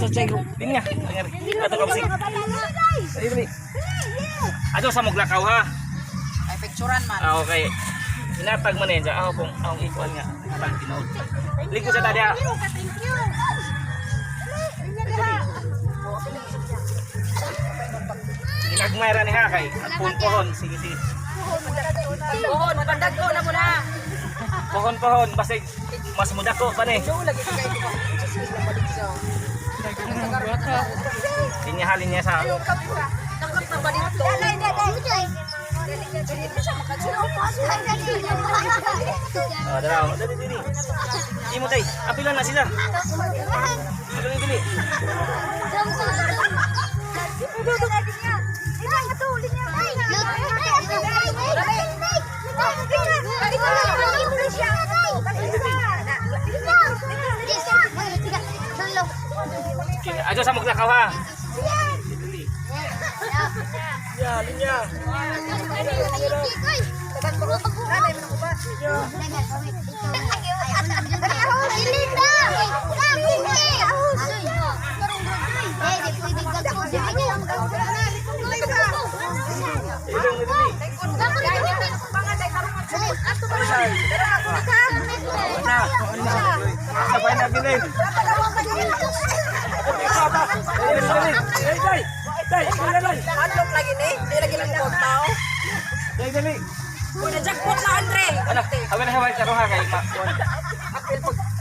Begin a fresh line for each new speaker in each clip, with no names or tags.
Ato check. Din nga. Ato ka bisig. Dali, dali. Ato sa muglakaw ha.
Ay, picturean man.
Ah, okay. Hinatag mo na yun. Ako kung akong ikuan nga. Hatag tinuod. Ligo sa tadi ha. Ginagmay ra ni ha kay pohon. Sige, sige.
Pohon, pandago na mo na.
Pohon pohon basig mas mudako pa ni.
Lagi kay ito.
Linya ha, linya sa.
Nakap na ba dito?
Oh, dara. Dali, dali. Imo tay, apila na sila. Dali, dali. Ato sa muglakaw ha. Dali.
Linya, linya.
Dali, dali.
Na, na.
Sabay na bilin. Dali, dali.
Dai, dai. Dai, dai, dai.
Adlok lagi ni, di lagi lang ko tao.
Dali, dali.
Uy, na jackpot na Andre.
Ano? Awin na haway karoha kay ma.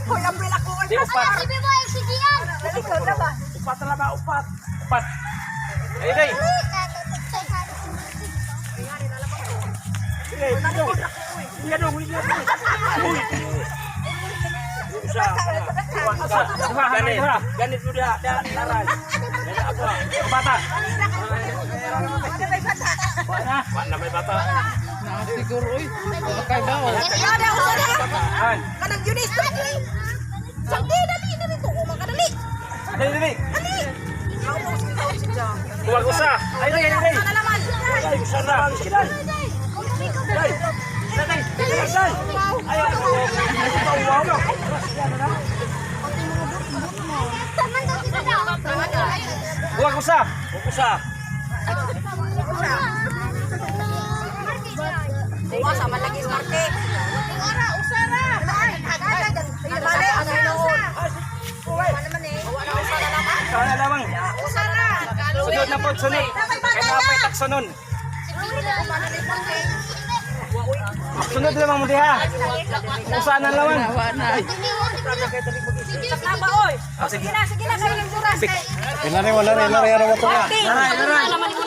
Uy, apil ako.
Di upat.
Ikaw na ba?
Upat na ba, upat.
Upat. Dali, dali.
Sige, dong. Linya dong, linya dong. Uy. Usa.
Duha,
Ganit.
duha.
Ganit mo diha, da, laran. Ganit ako.
Bata.
Wa na may bata.
Siguro, uy. Wala kay bawo.
Ada, usada.
Han.
Kanang Eunice, dali. Sakti, dali, dali. Tuko man ka, dali.
Dali, dali.
Dali. Ako mo sige tawag siya.
Kuwag usa. Ay, dali, dali.
Sana naman.
Dai, usa na lang sila. Dai.
Dali.
Dai, dai. Ay, ako. Wow.
Kuwag usa.
Usa.
Uwa, sama lagi smarte. Mali, ano noon? Uwa na usara naman.
Sana lamang. Sunod na po, sunod. Kaya napay taksonon. Sunod lamang mo diha. Usa na lamang.
Wala na.
Sakla ba, oy?
Ah, sige.
Sige na, sige na, kayo ng duras.
Wala rin, wala rin, wala rin, wala rin.
Martin!